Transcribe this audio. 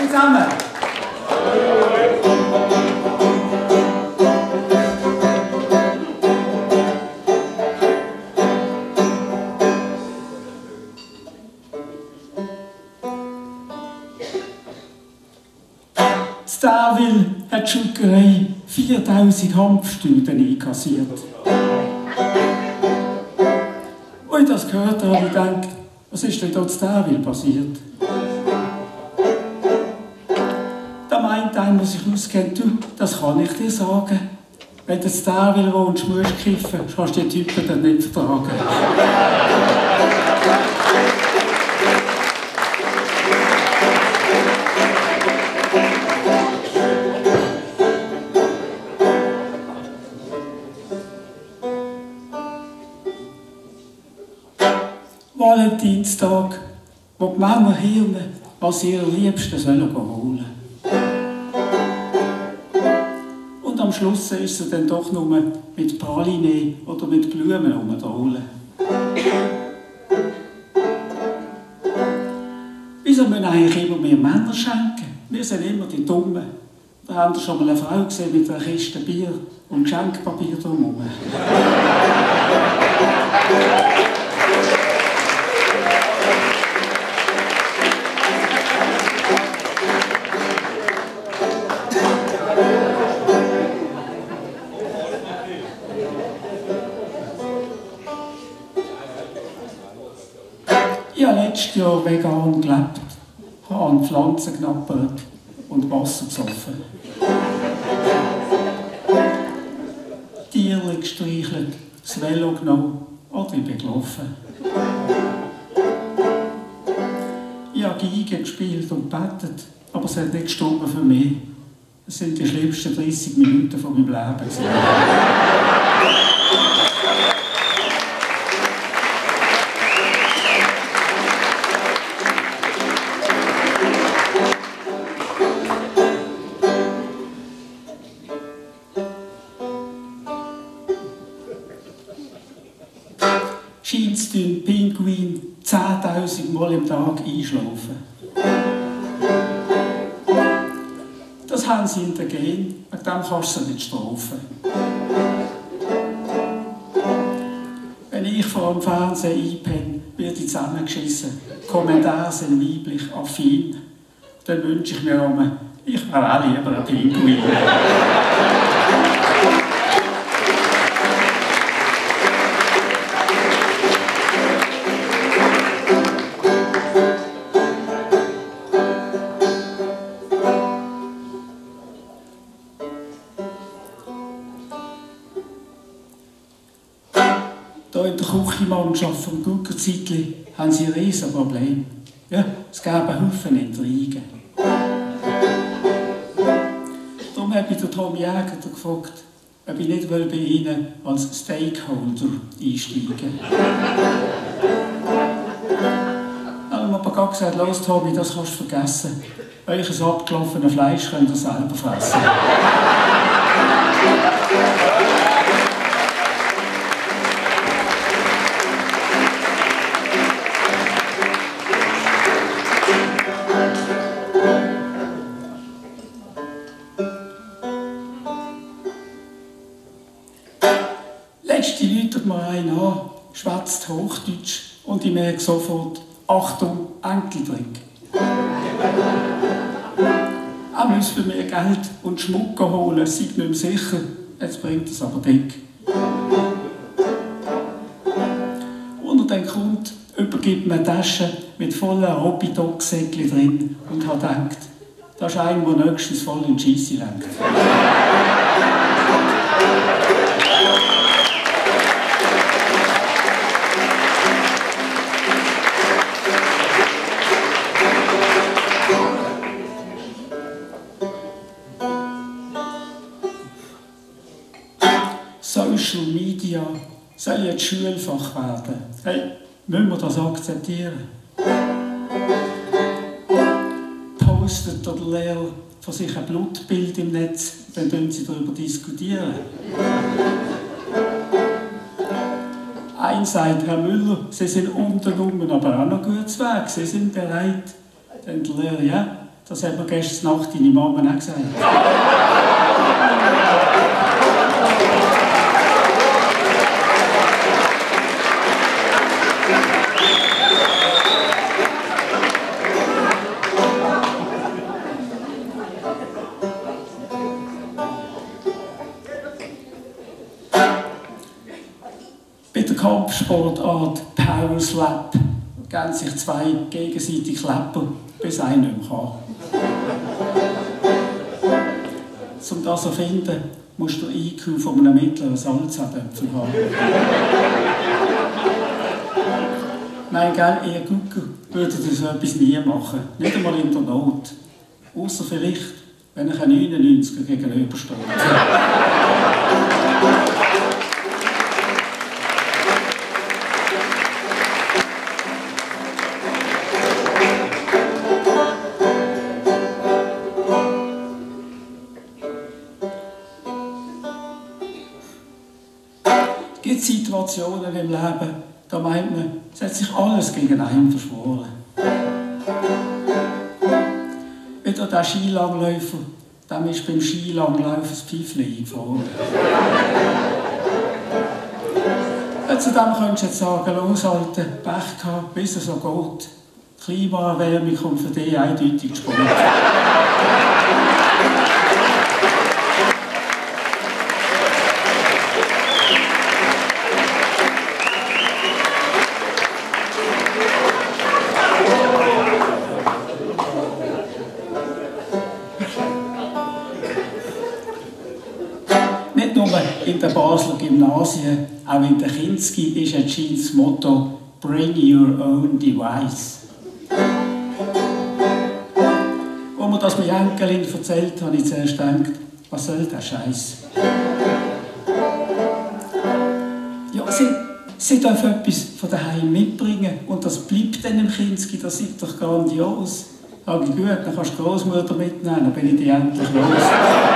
Hallo zusammen! Stawil hat die Schuggerei 4000 Hanfstunden einkassiert. Als ich das gehört habe, habe ich gedacht, was ist denn dort in Stawil passiert? Da meint einer, der sich auskennt, du, das kann ich dir sagen. Wenn du in Stawil wohnst, musst du kiffen, kannst du die Typen dann nicht vertragen. Valentinstag, wo die Männer hirnen, was sie ihre Liebsten sollen holen. Und am Schluss ist sie dann doch nur mit Praline oder mit Blumen umdrohlen. Wieso müssen eigentlich immer mehr Männer schenken? Wir sind immer die Dummen. Da haben Sie schon mal eine Frau gesehen mit einer Kiste Bier und Geschenkpapier drumherum. Ich habe letztes Jahr vegan gelebt, habe an Pflanzen genappert und Wasser gesoffen. Tiere gestreichelt, das Velo genommen oder ich bin gelaufen. Ich habe Geige gespielt und gebetet, aber es hat nicht gestorben für mich. Es sind die schlimmsten 30 Minuten von meinem Leben. Scheint den Pinguin 10.000 Mal im Tag einschlafen. Das haben sie in den Gen, mit dem kannst du sie nicht strafen. Wenn ich vor dem Fernsehen einpenne, werde ich zusammengeschissen. Kommentare sind weiblich affin. Dann wünsche ich mir immer, ich wäre auch lieber ein Pinguin. Hier in der Küchenmannschaft vom Guckerzeitli haben sie ein riesiges Problem. Ja, es gäbe Haufen Intrigen. Darum habe ich den Tom Jäger gefragt, ob ich nicht bei Ihnen als Stakeholder einsteigen will. Er hat mir aber gerade gesagt, los Tommy, das kannst du vergessen. Welches abgelaufene Fleisch könnt ihr selber fressen. Letzte läutet mir einer an, schwätzt Hochdeutsch und ich merke sofort, Achtung, Enkeltrick. Er müsse bei mir Geld und Schmuck holen, sei nicht mehr sicher, jetzt bringt es aber dick. Und er dann kommt, übergibt mir eine Tasche mit vollen Hobby-Dog-Säckchen drin und hat gedacht, das ist einer, der nächstens voll in die Scheisse lenkt. Social Media soll jetzt Schulfach werden. Hey, müssen wir das akzeptieren? Postet der Lehrer von sich ein Blutbild im Netz, dann können sie darüber diskutieren. Ein sagt, Herr Müller, Sie sind untenrum, aber auch noch gut zu Weg, Sie sind bereit. Dann der Lehrer, ja, Das hat mir gestern Nacht deine Mama auch gesagt. Bei der Kampfsportart Power Slap geben sich zwei gegenseitig Klepper, bis einer nicht mehr kann. Um das zu finden, musst du IQ von einem mittleren Salzapfel haben. Nein, gell, ihr Gucker würdet so etwas nie machen. Nicht einmal in der Not. Außer vielleicht, wenn ich einen 99er gegenüberstehe. Es gibt Situationen im Leben, da meint man, es hat sich alles gegen einen verschworen. Wieder der Skilangläufer, dem ist beim Skilanglauf das Pfeifchen eingefahren. Zu dem könntest du jetzt sagen, loshalten, Pech gehabt, bis es so geht. Die Klimaerwärmung kommt für dich eindeutig zu spät. Nicht nur in den Basler Gymnasien, auch in der Kinski ist anscheinend das Motto «Bring your own device». Als mir das meine Enkelin erzählt, habe ich zuerst gedacht, was soll der Scheiß? Ja, sie darf etwas von daheim mitbringen und das bleibt dann im Kinski, das ist doch grandios. Sag ich, gut, dann kannst du die Großmutter mitnehmen, dann bin ich die endlich los.